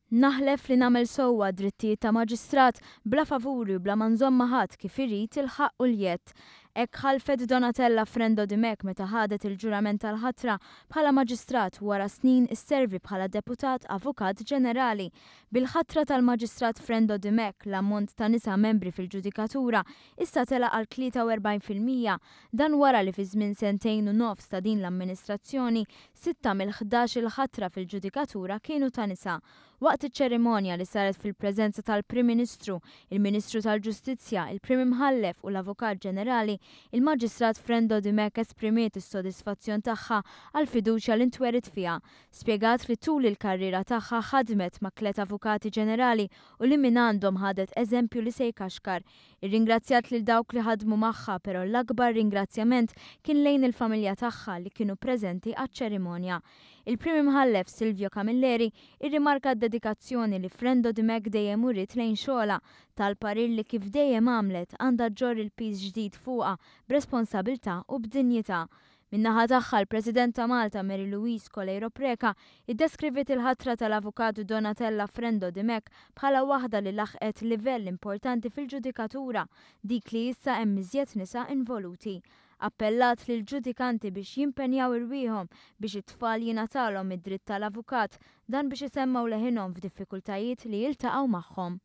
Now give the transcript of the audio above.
Naħlef li nagħmel sewwa d-drittijiet ta' maġistrat bla favuri u bla ma nżomm ma' ħadd kif irid il-ħaqq u l-jedd. Hekk ħalfet Donatella Frendo Dimech meta ħadet il-ġurament tal-ħatra bħala maġistrat wara snin isservi bħala Deputat Avukat Ġenerali. Bil-ħatra tal-Maġistrat Frendo Dimech, l-ammont ta' nisa membri fil-ġudikatura issa tela' għal 43%. Dan wara li fi żmien sentejn u nofs ta' din l-amministrazzjoni, sitta mill-ħdax-il ħatra fil-ġudikatura kienu ta' nisa. Waqt iċ-ċerimonja li saret fil-preżenza tal-Prim Ministru, il-Ministru tal-Ġustizzja, il-Prim Imħallef u l-Avukat Ġenerali, il-Maġistrat Frendo Dimech esprimiet is-sodisfazzjon tagħha għall-fiduċja li ntweriet fiha. Spjegat li tul il-karriera tagħha ħadmet ma' tliet Avukati Ġenerali u li mingħandhom ħadet eżempju li se jkaxkar. Irringrazzjat lil dawk li ħadmu magħha però l-akbar ringrazzjament kien lejn il-familja tagħha li kienu preżenti għaċ-ċerimonja. Il-Prim Imħallef Silvio Camilleri irrimarka d-dedikazzjoni li Frendo Dimech dejjem uriet lejn xogħolha, ta l-parir li kif dejjem għamlet għandha ġġorr il-piż ġdid fuqha b'responsabilità u b'dinjità. Min-naħa tagħha l-President ta' Malta Mary Louise Coleiro Preca iddeskriviet il-ħatra tal-Avukat Donatella Frendo Dimech bħala waħda li laħqet livell importanti fil-ġudikatura, dik li issa hemm iżjed nisa involuti. Appellat lill-ġudikanti biex jimpenjaw irwieħhom biex it-tfal jingħatalhom id-dritt tal-avukat, dan biex isemmgħu leħinhom f'diffikultajiet li jiltaqgħu magħhom.